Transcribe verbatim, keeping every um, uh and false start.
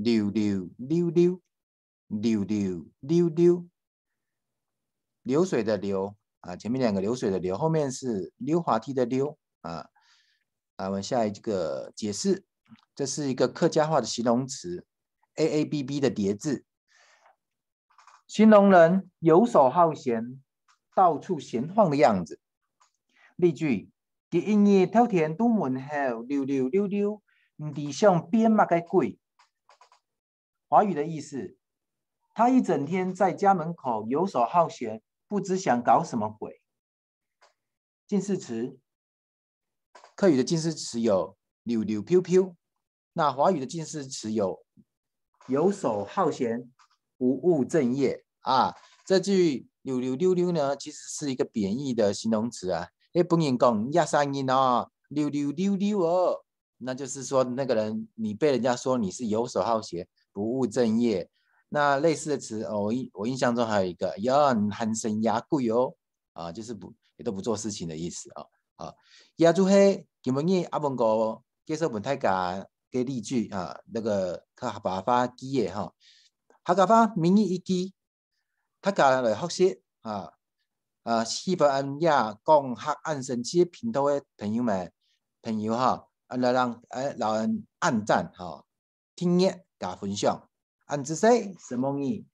流流溜溜，流流溜溜，流水的流啊，前面两个流水的流，后面是溜滑梯的溜啊。啊，我们下一个解释，这是一个客家话的形容词，A A B B的叠字，形容人游手好闲，到处闲晃的样子。例句：佢一日透天佇門口溜溜溜溜，毋知想變麼个鬼。華語的意思，他一整天在家門口游手好閒，不知想搞什麼鬼。近似詞，客語的近似詞有溜溜飄飄，那華語的近似詞有游手好閒、不務正業啊。这句溜溜溜溜呢，其实是一个贬义的形容词啊。你分人講，你這儕人哦，溜溜溜溜哦，那就是说那个人，你被人家说你是游手好闲、不务正业。那类似的词，哦，我印我印象中还有一个，呀，閒神野鬼哦，啊，就是不也都不做事情的意思啊。啊，也就係今晡日阿文哥介紹分大家个例句啊，那个客家話句仔哈，客家話每日一句，大家來學習啊。啊，喜歡𠊎這講客恁生趣頻道个朋友們，朋友哈，啊，來讓，哎，摎𠊎按讚哈，訂閱加分享，恁仔細，承蒙你。